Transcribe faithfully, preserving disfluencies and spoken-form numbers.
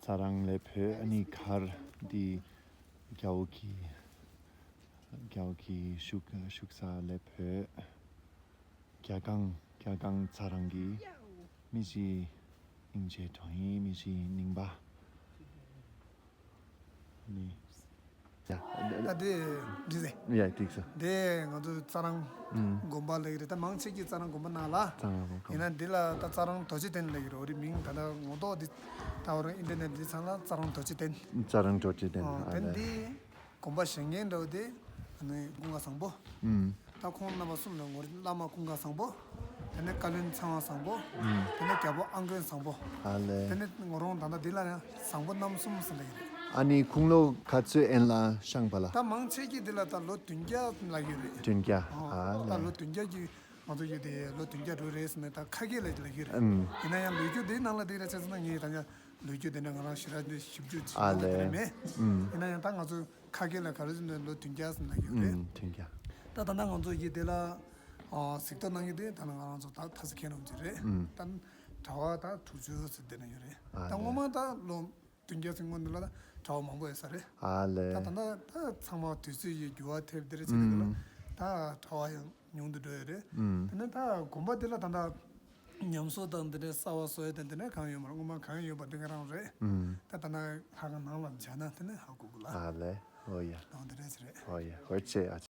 ད་རང་ལ་བོད་ཨ་ནི་མཁར་འདི་རྒྱ་བོད་ཀྱི་རྒྱ་བོད་ཀྱི་བཞུགས་བཞུགས་ས་ལ་བོད། རྒྱ་སྒང་རྒྱ་སྒང་ཚ་རང་གི་མི་ཞིག་སྙིང་རྗེ་དྲང་ཡིན་མི་ཞིག་རྙིང་པ་ནི། ད་དེ་འདི་ཟེ། ཡ་ཐིག་ས། དེ་ང་ཚོ་ཚ་རང་ཨུམ། དགོན་པ་ལ་ཡི་རེད། ད་མང་ཆེ་གི་ཚ་རང་དགོན་པ་ནང་ལ། ཚ་རང་དགོན་པ། ཡིན་ན་འདི་ལ་ད་ཚ་རང་རྡོ་རྗེ་གདན་ལ་ཡི་རོ་རི་མིང་ད་ལྟ་ངོ་ཐོག་འདི་ད་བར་ཨིན་ཊར་ནེཊ་འདི་ཚང་ལ་ཚ་རང་རྡོ་རྗེ་གདན། ཚ་རང་རྡོ་རྗེ་གདན། ཨོ་ཨ་དེ་ལེ། འདི་དགོན་པ་བཞེངས་མཁན་འདྲ་བོ་དེ་ཨ་ནི་ཀུན་དགའ་བཟང་པོ། ཨུམ། ད་ཁོང་རྣམ་པ་གསུམ་ལ་ངོ་བླ་མ་ཀུན་དགའ་བཟང་པོ། དེ་ནས་བཀའ་བློན་ཚེ་དབང་བཟང་པོ། ཨུམ། དེ་ནས་རྒྱལ་པོ་ཨང་དཀོན་བཟང་པོ། ཨ་ལེ། དེ་ནས་ངོ་རོང་ད་ལྟ་འདི་ལ་ཡང་བཟང་པོ་རྣམ་གསུམ་ཟེར་ལ་ཡིན། ཨ་ནི་ཁུངས་ལུང་ག་ཚོད་ཨེན་ལ་ཤངས་པ་ལ། ད་མང་ཆེ་གི་འདི་ལ་ད་ལོ་བདུན་བརྒྱ་ལ་ཡོད་རེད། བདུན་བརྒྱ། ཨོ། ཨ་ད་ལོ་ལེ། བདུན་བརྒྱ་གི་ང་ཚོ་ཡོད་དེ་ལོ་བདུན་བརྒྱ་འགྲོ་རེད་ཟེར་ནས་ད་ཁ་སྐད་ལ་ལ་ཡོད་རེད། ཨུམ། ཡིན་ན་ཡང་ལོ་རྒྱུས་འདི་ནང་ལ་འདི་རེད་ཆ་ཚང་ངས་ད་ཡང་ལོ་རྒྱུས་འདི་འདྲ་ང་རང་ཞེ་དྲག་འདི་ཞིབ་འཇུག་བྱེད་ཨ་ཡོད་ལེ། རེད་མེད། ཨུམ། ཡིན་ན་ཡང་ད་ང་ཚོ་ཁ་སྐད་ལ་ག་རེ་ཟེར་ན་ལོ་བདུན་བརྒྱ་ཟེར་ན་ཡོད་རེད། ཨུམ། བདུན་བརྒྱ། ད་ད་ལྟ་ང་ཚོ་ཡི་དེ་ལ་ཨ་གཟིགས་རྟོག་གནང་གི་དེ་ད་ང་རང་ཚོ་ད་ཐ་ས་ཁྱེད་རང་ཚོ་རེད། ཨུམ། ད་གྲྭ་པ་ད་དྲུག་ཅུ་ཙམ་དེ་ན་ཡོད་རེད། ཨ་ད་སྔོན་ལེ། མ་ད་ལོ་བདུན་བརྒྱ་ཙམ་སྔོན་དུ་ལ་ད་གྲྭ་པ་མང་པོ་ཡོད་ས་རེད། ཨ་ལེ། ད་ད་ལྟ་ད་ཚང་མ་དུས་ཚོད་ཀྱི་འགྱུར་བ་ཐེབས་དེ་རེད་ཟེར་དུས་ལ་ཨུམ། ད་གྲྭ་པ་ཡང་ཉུང་དུ་འགྲོ་ཡོད་རེད། ཨུམ། དེ་ནས་ད་དགོན་པ་དེ་ལ་ད་ལྟ་ཉམས་གསོ་དང་དེ་འདྲའི་གསར་པ་བཟོ་ཡས་དང་དེ་འདྲ་གང་ཡོད་མ་རེད། སྔོན་མ་གང་ཡོད་པ་དེ་ག་རང་རེད། ཨུམ། ད་ད་ལྟ་ལྷ་ཁང་ནང་ལ་མཇལ་ན་དེ་ནས་ཧ་གོ་གི་ལ། ཨ་ལེ། ཨོ་ཡ། ནང་དེ་འདྲས་རེད། ཨོ་ཡ། ཨོ་ཅེ་ཨ་